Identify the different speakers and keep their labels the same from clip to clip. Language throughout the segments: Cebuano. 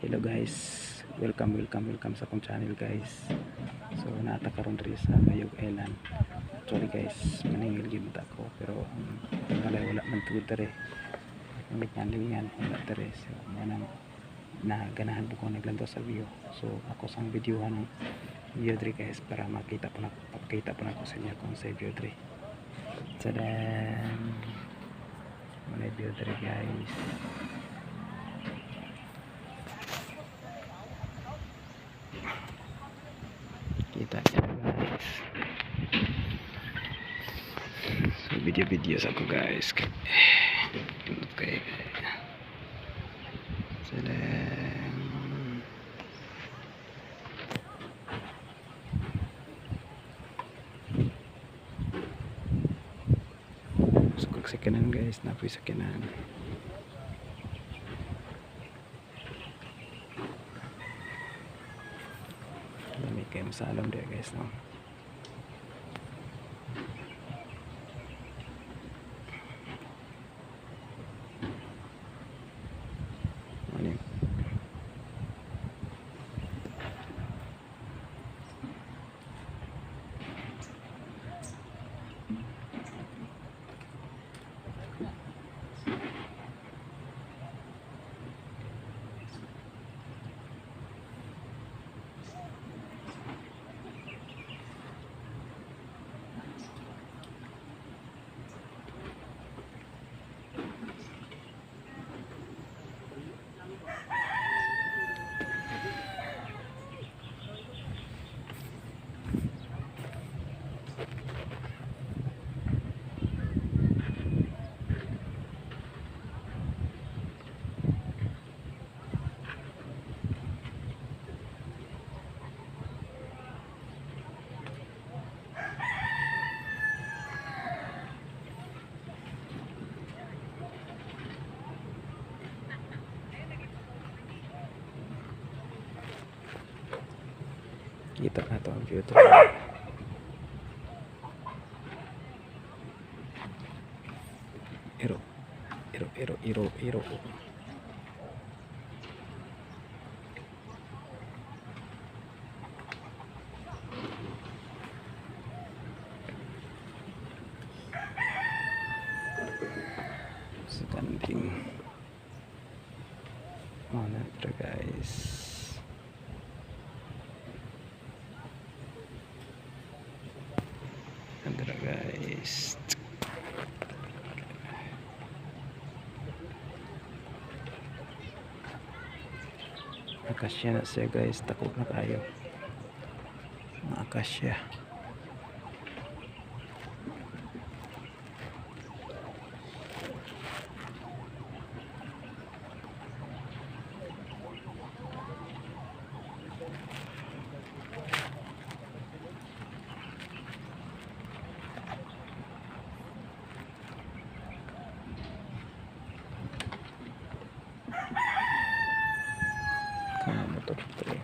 Speaker 1: Hello guys, welcome, welcome, welcome sa akong channel, guys. So naa ta karon diri sa Bayog Island. Actually guys, maningil gyud ako, pero ang um, wala man tugod diri. Ang paningan wala diri, so mao nang naganahan po ko naglantaw sa view. So ako sang videohan ng view diri guys, para makita po na, pakita po nako sa inyo kung sa view diri. Tadaan! Mao view diri, guys. Kita niya, guys. So video video sa ako, guys. Okay. Tadaan! Sukag sakyanan, guys, napoy sakyanan. Dami kayo masalom diri, guys, no? Ano yun? Kita na to ang view diri. Iro iro iro iro iro. Sa kanding. Oh, na diri, guys. Andra, guys. Akasya na siya, guys. Takot na kayo. Mga akasya. Mga motor dito.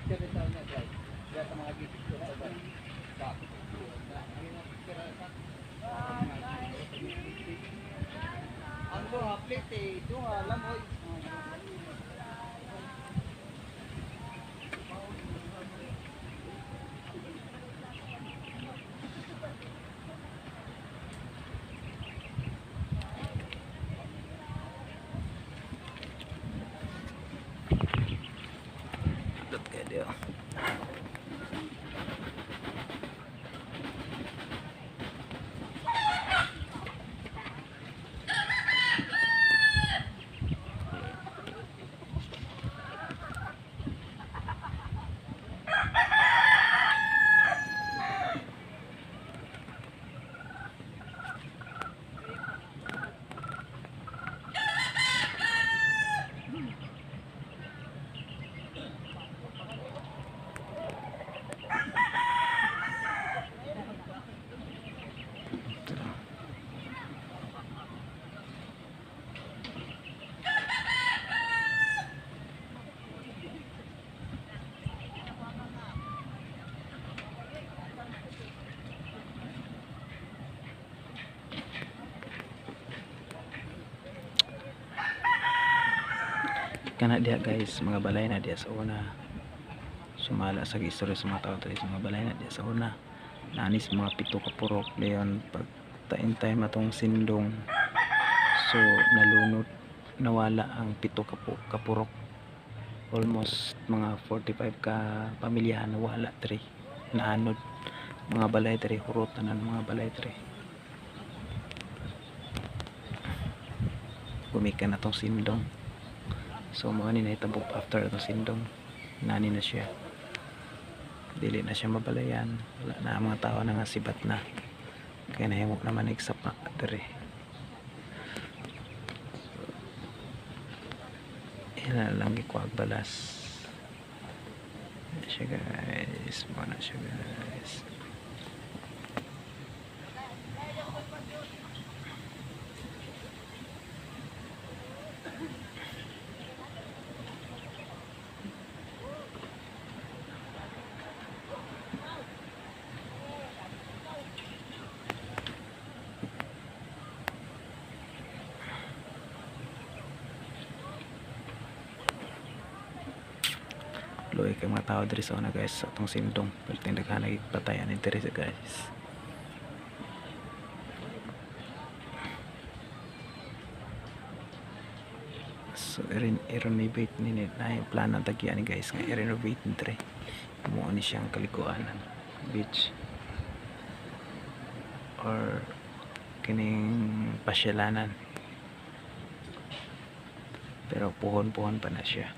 Speaker 2: Picture ito niya, guys. Diyan sa mga picture sa ba. Bakit? Ang duha, plate eh. Duha, lamoy.
Speaker 1: Dot kay diyo. Kana diha guys, mga balay na diha sa una. Sumala sa istorya sa mga tao diri sa mga balay na diha sa una. Nanis mga 7 ka purok dayon pag tain time atong sindong. So nalunod, nawala ang 7 ka purok. Almost mga 45 ka pamilya nawala diri. Naanod mga balay diri, hurot tanan mga balay diri. Gumikan atong sindong. So mo ani nahitabo after atong sindong. Nani na siya. Dili na siya mabalayan. Wala na ang mga tao na nga sibat na. Kaya nahimo naman igsapa diri. Ila lang gikuag balas. Na siya guys. Mo na siya guys. Luoy kay mga tao diri sa una guys sa atong sindong. Perting daghan nagpatayan ni diri sa guys. So i-renovate ni na yung plano tagyan ni guys nga i-renovate ni diri. Muo ni siyang kaliguanan beach or kining pasyalanan. Pero puhon-puhon pa na siya.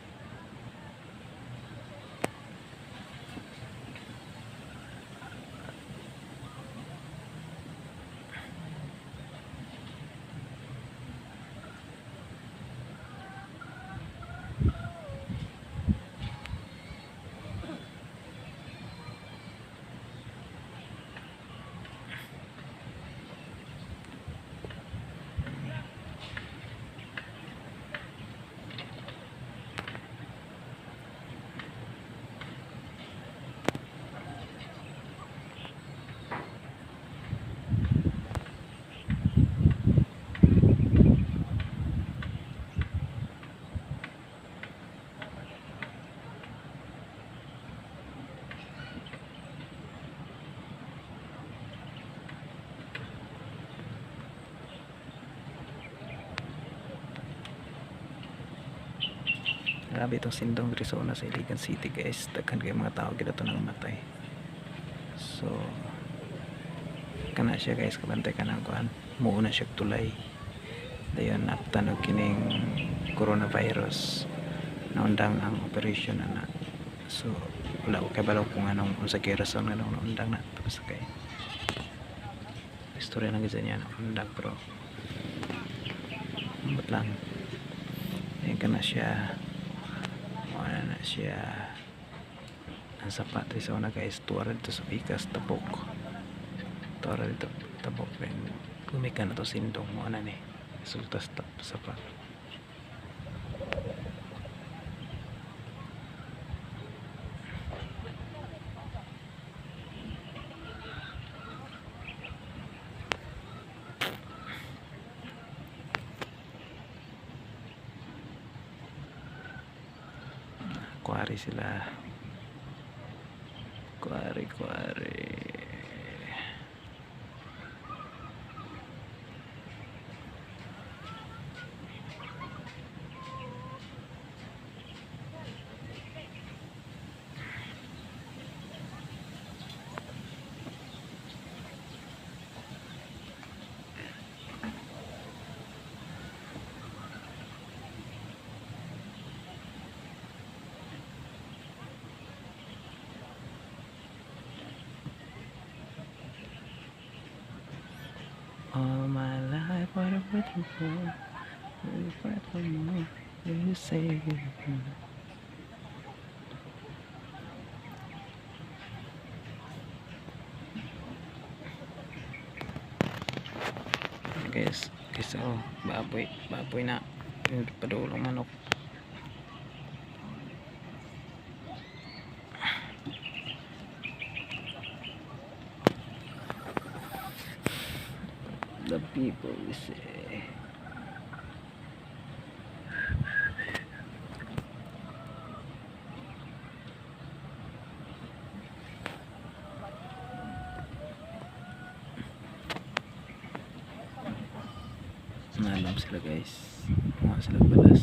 Speaker 1: Grabe itong sindong diri sa una sa Iligan City guys. Daghan kay mga tao gid ato nang matay. So kana siya guys, kabantay ka ng kuan. Muuna siya tulay. Dayon aptan og kining coronavirus. Naundang ang operation ana. So wala ko kabalo kung anong unsa kay rason nga naundang na basta kay istorya lang gyud niya naundang pero ambot lang. Dayon kana siya. Wala na siya. Ang sapa diri sa una guys, tuwa dito sa pikas tabok. Tuwa dito tabok rin. Gumikan na to sindong mo ana ni. Resulta sa sapa. Kuwari sila. Kuwari, kuwari. All my life, what I'm waiting for, waiting for more, when you say goodbye. Guys, guys, oh, baboy, baboy na. Yung padulong manok. The people say. Nalam sila guys. Mga sila balas.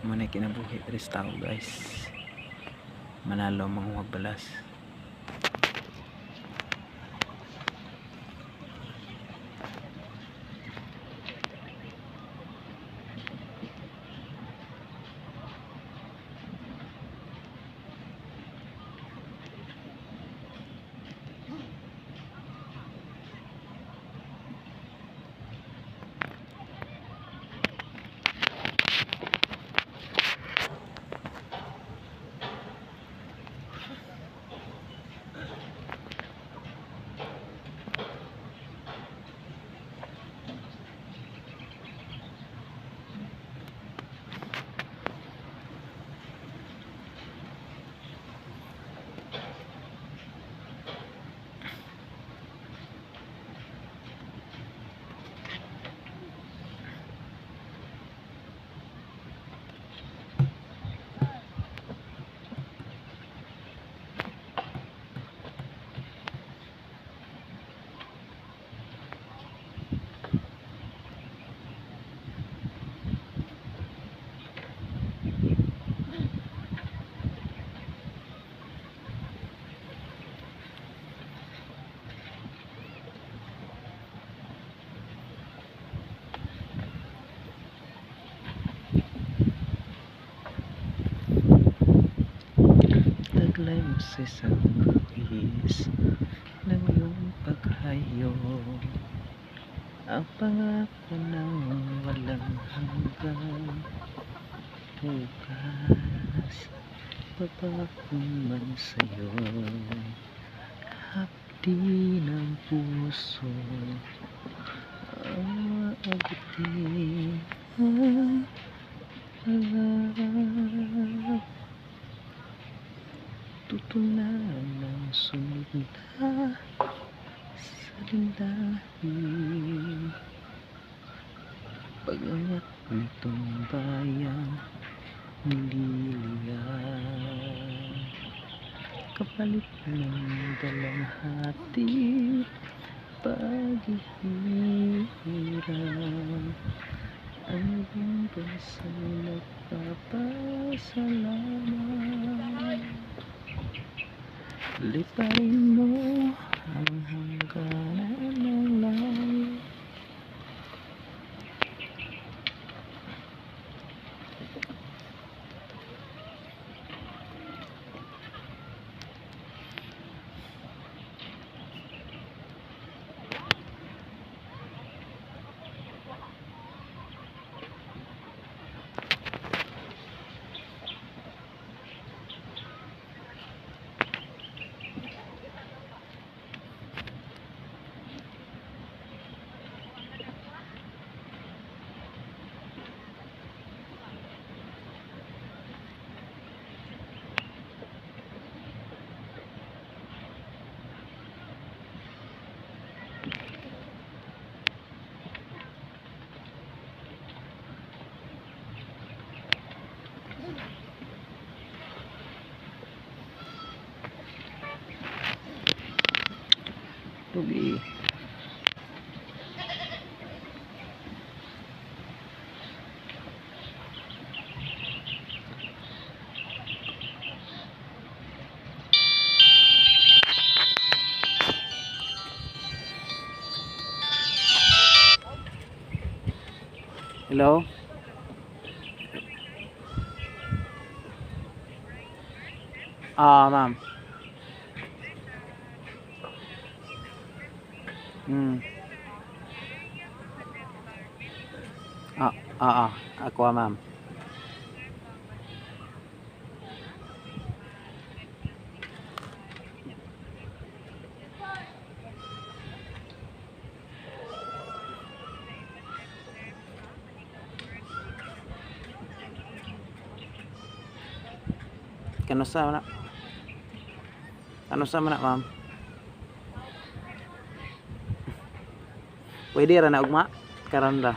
Speaker 1: Muna kinabuhi diri sa tao guys. Manalo manguhag balas. Taglay mo sa isang buwis ng iyong paghayong, ang pangako ng walang hanggan. Bukas, babako man sa'yo, hapdi ng puso ang aabutin ang pangarap. Tutunan ng sunod na salinlahi, pag-angat nitong bayang nililigan, kapalit ng dalamhati paghihirap, ang iyong bansa'y nagpapasalamat. Liparin mo ang hangganan ng langit. Tugi. Hello? Ah, ma'am. Ah, ah, ah. Ako, ah, ma'am. Kanusa man na? Kanusa man na, ma'am? Pwede ra na ugma? Karon ra.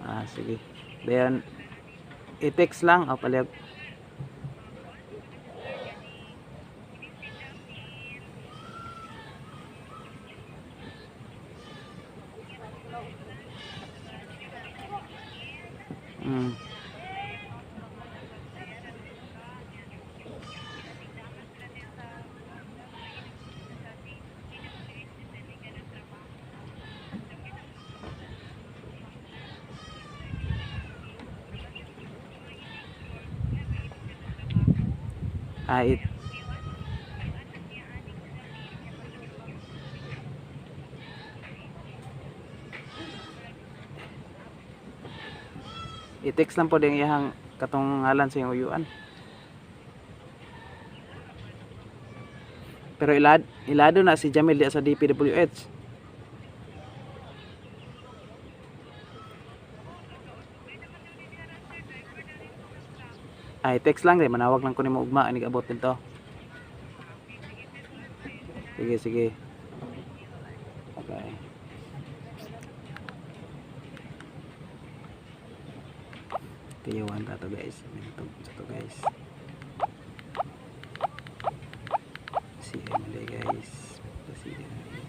Speaker 1: Ah, sige. Then, i-text lang. O, palihog. Ah, i-text lang po din iyang katong ngalan sa iyong uyuan. Pero ilado na si Jamil diya sa DPWH. Ay, text lang rin. Manawag lang ko nimo ugma. Inig abot nito. Sige, sige. Okay. Tiyawan ta to guys. Minutog sa to guys. Si Emily guys. Si Emily.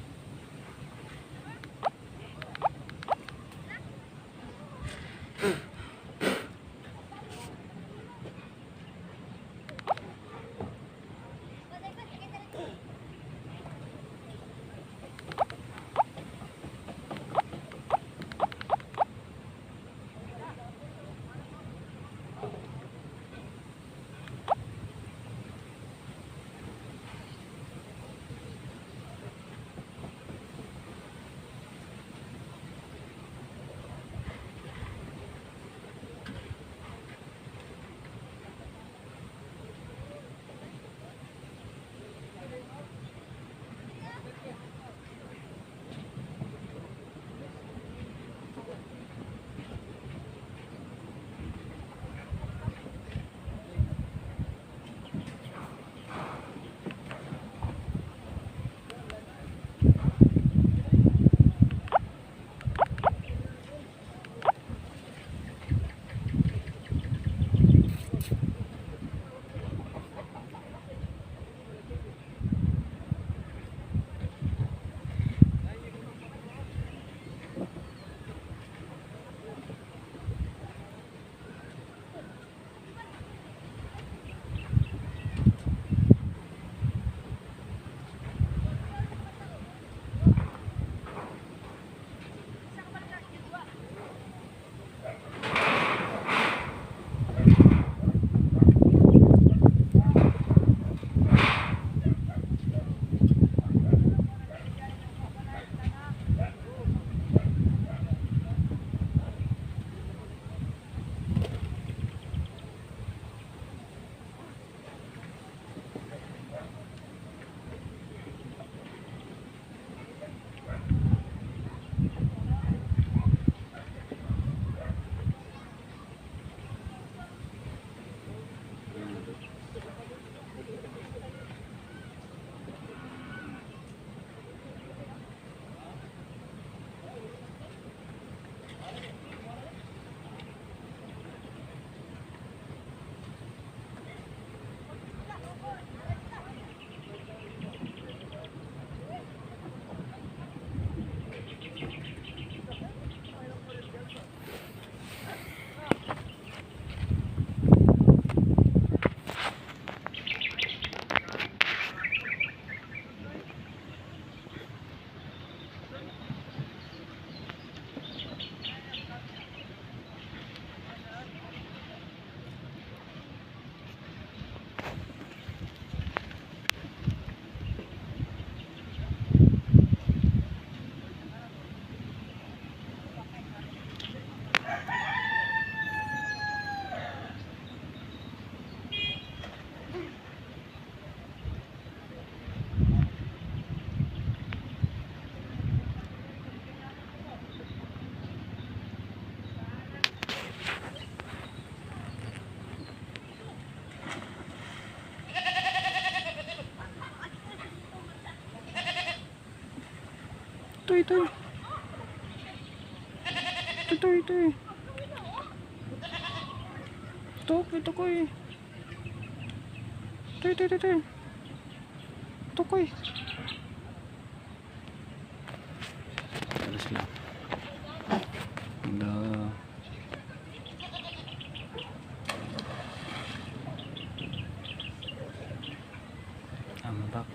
Speaker 1: Ito, ito. Ito, ito, ito. Ito, ito ko eh. Ito, ito, ito, ito. Ito ko eh. Alas lang. Hello. I'm back.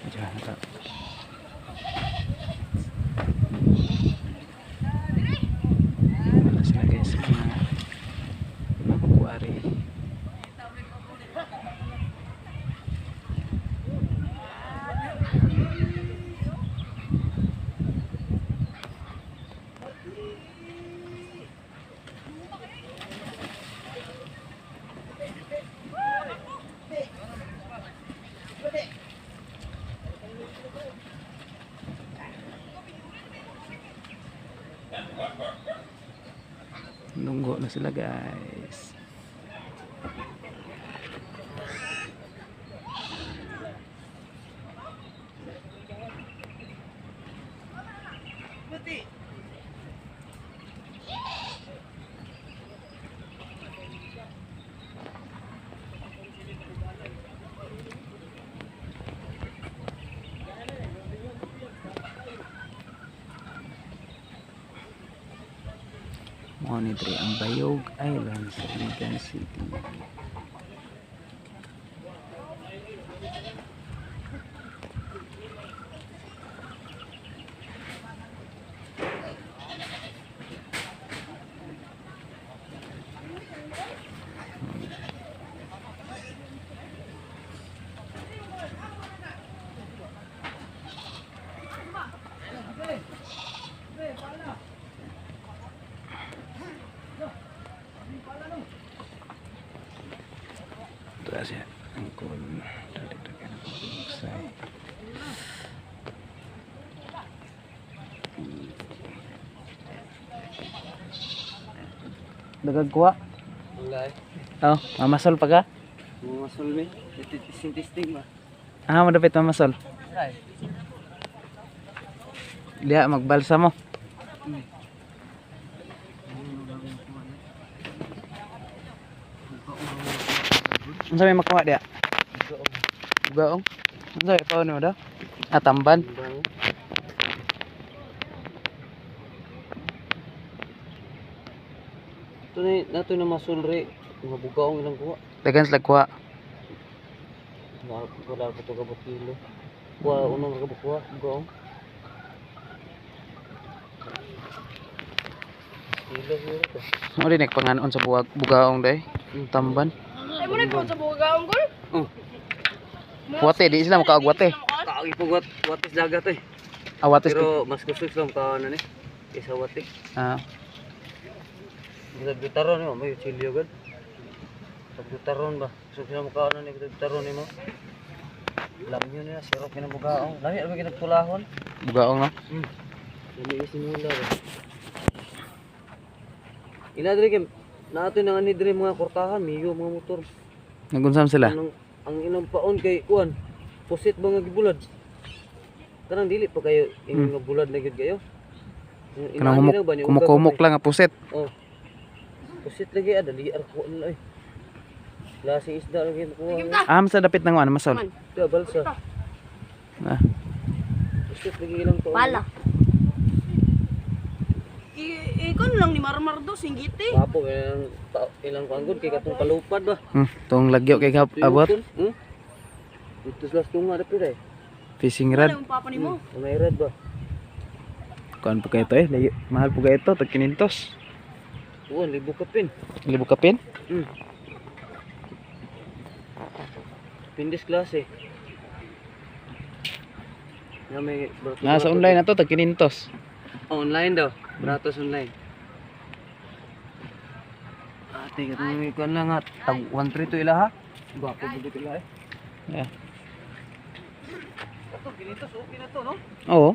Speaker 1: Diyan na ta. Wala sila guys, mga makukuari. Nunggo na sila guys. Mao ni diri ang Bayog Island sa Iligan City. Ito siya ang cool. Dagdag na sa. Dagag kuha.
Speaker 2: Wala eh.
Speaker 1: Oh, mamasol pa ka?
Speaker 2: Mga sulmi. Testing ba?
Speaker 1: Ah, madapit mamasol.
Speaker 2: Ay.
Speaker 1: Diha magbalsa mo. Unsa may makuha diha? Bugaong. Unsa may paon mo daw? Ah, tamban.
Speaker 2: Ito na nato na masulri. Mga bugaong ilang kuha.
Speaker 1: Dagan sila kuha.
Speaker 2: Wala ko to kabot kilo. Kuha unong kabot kuha bugaong. Kilo siguro to.
Speaker 1: Mo din nagpanganon sa buwag bugaong day. Tamban.
Speaker 3: Ay mo na po sa bugaong gol.
Speaker 2: Oh.
Speaker 1: Wate di sila makaog wate.
Speaker 2: Kaagi po wat watis dagat eh.
Speaker 1: Ah, wates.
Speaker 2: Pero mas gusto sila ka ano ni. Isa wati.
Speaker 1: Ah,
Speaker 2: Gitag-gitaron ni mo, may chili agad. Tagutaron ba? Gusto sila mukha ano ni gitag-gitaron ni mo. Lamyo niya, sirop kinabugaong. Lami ano ginagtulahon?
Speaker 1: Bugaong no.
Speaker 2: Lami is sinula ba? Ina diri kay nato na ani diri mga kortahan, miyo mga motor.
Speaker 1: Nagunsam sila.
Speaker 2: Anong ang inang paon kay kuan. Pusit ba nga gibulad? Kanang dili pa kayo ingon nga bulad na gyud kayo.
Speaker 1: Kanang humok, kumukumok lang ang puset.
Speaker 2: Oh. Pusit lagi ah, dali ar ko na eh. Klase isda lagi makuha.
Speaker 1: Ah, sa dapit ng ano masol.
Speaker 2: Da balsa.
Speaker 1: Ah,
Speaker 2: Pusit lagi ilang to.
Speaker 4: Pala.
Speaker 3: Ikaw lang ni Marmar do, singgiti.
Speaker 2: Papo ilang ilang kuan kay katong palupad ba.
Speaker 1: Tong lagyo kay kap abot
Speaker 2: Dito sila tunga dapit eh.
Speaker 1: fishing
Speaker 3: Wala
Speaker 1: rod.
Speaker 3: yung papa ni mo.
Speaker 2: May red ba?
Speaker 1: Kuan po kayo to eh. Layo, mahal po kayo ito, tag 500.
Speaker 2: Uwan, libo kapin.
Speaker 1: Libo kapin?
Speaker 2: Pindis klase. Nga may barato-
Speaker 1: Nasa
Speaker 2: barato.
Speaker 1: online na to, tag 500.
Speaker 2: Oh, online daw. Baratos online. Ate, katong may kuan lang ha. Tag 1-3 to ila ha. Gwapo bugit ila eh.
Speaker 1: Yeah.
Speaker 2: Ato, ginito, okay na to, no?
Speaker 1: Oo.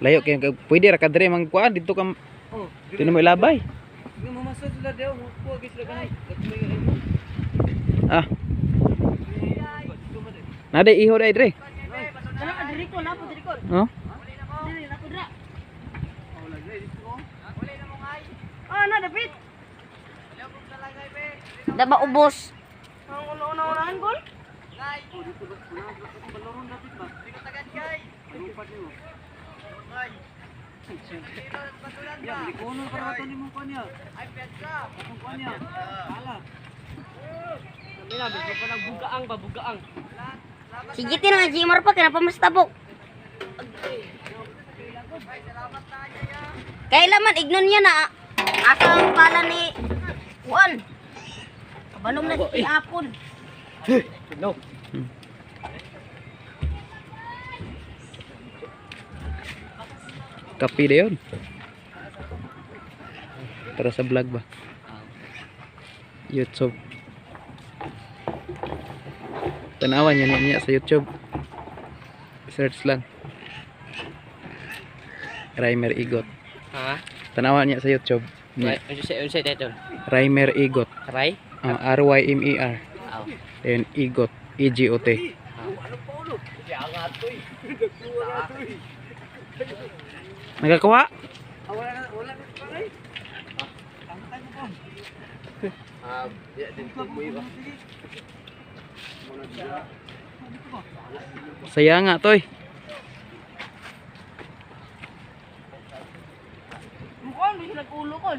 Speaker 1: Layo kay pwede ra ka diri mangkuan dito ka
Speaker 2: Oh,
Speaker 1: dito mo ilabay.
Speaker 2: Hindi mo masod sila daw. Kuha sila kanay. Katong may
Speaker 1: Ah. Nade iho dai dre.
Speaker 3: Kana diri ko na po diri ko.
Speaker 1: Oh.
Speaker 3: Diri na ko dra. Ah, na dapit.
Speaker 4: Daba ubos.
Speaker 3: Ang una-unahan gol.
Speaker 2: Ya, likonon para ato nimo kanya. Ay, piyansa. Atong kanya. Hala.
Speaker 4: Sige tin nga Gmar pa kaya pa mas tabok. Kailan man ignon niya na asa ang pala ni Juan. Kabalong na si Apon.
Speaker 2: No.
Speaker 1: Kape da yun. Para sa vlog ba? YouTube. Tanawan niya niya sa YouTube. Search lang. Rhymer Igot.
Speaker 2: Ha?
Speaker 1: Tanawan niya sa YouTube. Niya.
Speaker 2: Unsa title?
Speaker 1: Rhymer Igot.
Speaker 2: Ray?
Speaker 1: Ah, R Y M E R.
Speaker 2: Aw.
Speaker 1: Then Igot. E G O T. Nagakuha?
Speaker 2: Ah, ya din ko mo iba.
Speaker 1: Saya nga toy.
Speaker 3: Mukha hindi sila ulo ko.